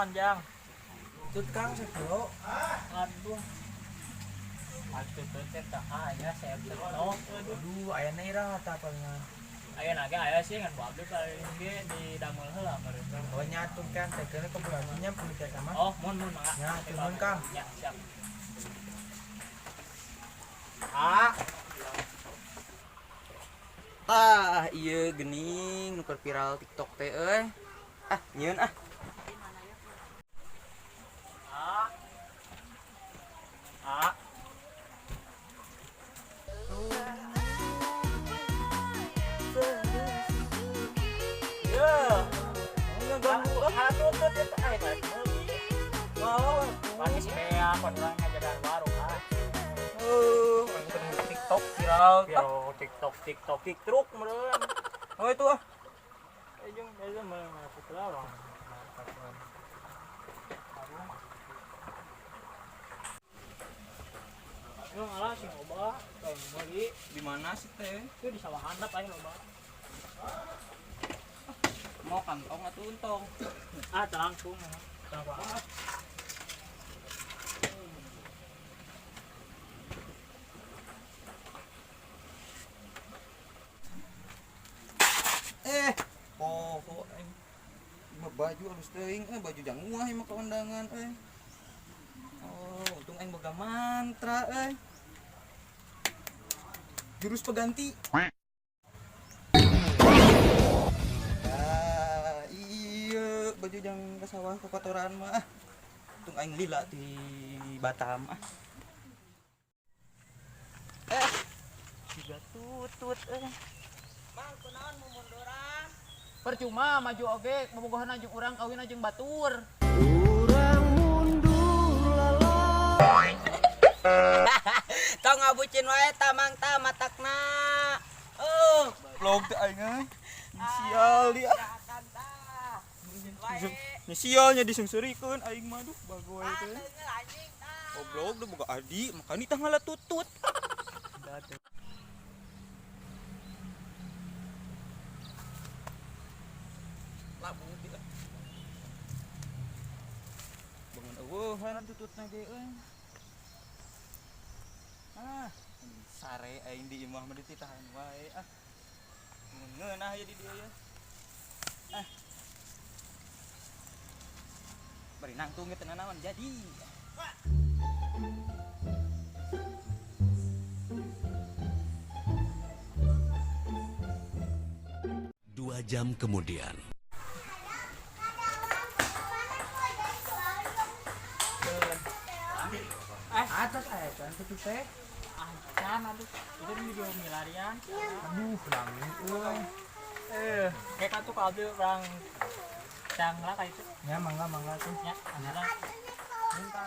Naon, Jang? Tut Kang sakilo. Aduh. Atuh teh teh aya saya no. Aduh, ayana ira tah palingan. Aya ge aya sih ngan ku abdi paling ge di damel heula meureun. Oh nya tuh Kang, teh keun kumpulasinya perlu teh sama. Oh, mun mun mangga. Ya, nuhun Kang. Ya, siap. Ah. Tah, ieu geuning nu keur viral TikTok teh euy. Ah, nyieun ah. A. A. Yo. Ngeganggu ah tutut eta aya balik meuli. Mau Pasti si Bea kon urang ngajagaan warung ah. TikTok viral. Viral TikTok TikTok TikTok meureun. Oh itu ah. Jeung eta mah putra urang. Yo ngalah sing loba, tong meuli. Di mana sih teh? Itu di sawah handap aing loba. Mau kantong atau untong? Ah, langsung. Kenapa? Poho aing. Mah baju alus teuing baju janguah mah ka undangan euy. Oh, untung aing boga mantra euy. Jurus peganti. Ah, iya baju jang ke sawah kotoran mah. Untung aing lila di Batam ah. Tiga tutut euy. Mang kunaon mau munduran? Percuma maju oge bobogohan jeung urang kawin jeung batur. Urang mundur lala. Tong ngabucin wae ta mang ta matakna. Oh, vlog teh aing euy. Sial dia. Ni sialnya disungsurikeun aing mah duh bagoy teh. Goblok duh boga adi, makani tah ngalah tutut. Labu dia. Bangun eueuhan tututna ge euy. Ah, sare aing di imah mah dititahan wae ah. Ngeunah ya di dieu ya. Ah. Bari nangtung ge teu nanaon jadi. Dua jam kemudian. Atas aya can tutut teh. Acan aduh, itu video milarian. Aduh, lami euy. Kayak atuh ka abdi urang cang lah ka itu. Ya mangga mangga tuh. Ya, anu lah. Minta.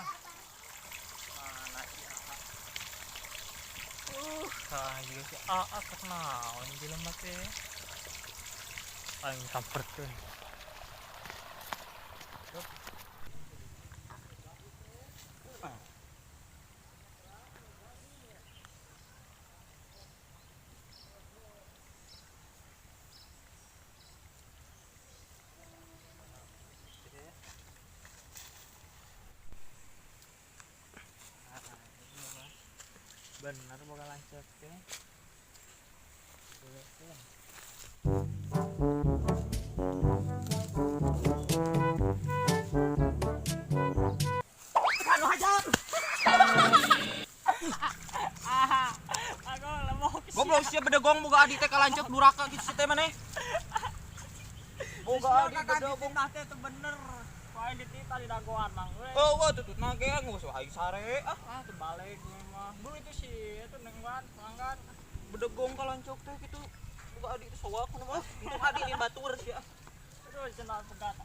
Mana si AA? Kayu si AA kenaon jelema teh. Aing samperkeun. Bener boga lanceuk teh. Kanu hajar. Aku lemok. Goblok sia bedegong boga adi teh kalanceuk duraka kitu si teh maneh. Boga adi bedegong tah teh bener. Wae dititah di dagoan mang we. Oh, wah tututna ge geus aing sare ah. Ah, terbalik mah. Buru itu sih, itu nengwan, pelanggan. Bedegong kalancok teh kitu. Boga adi teh soak kumaha. Untung adi di batur sia. Aduh, cenah pegat.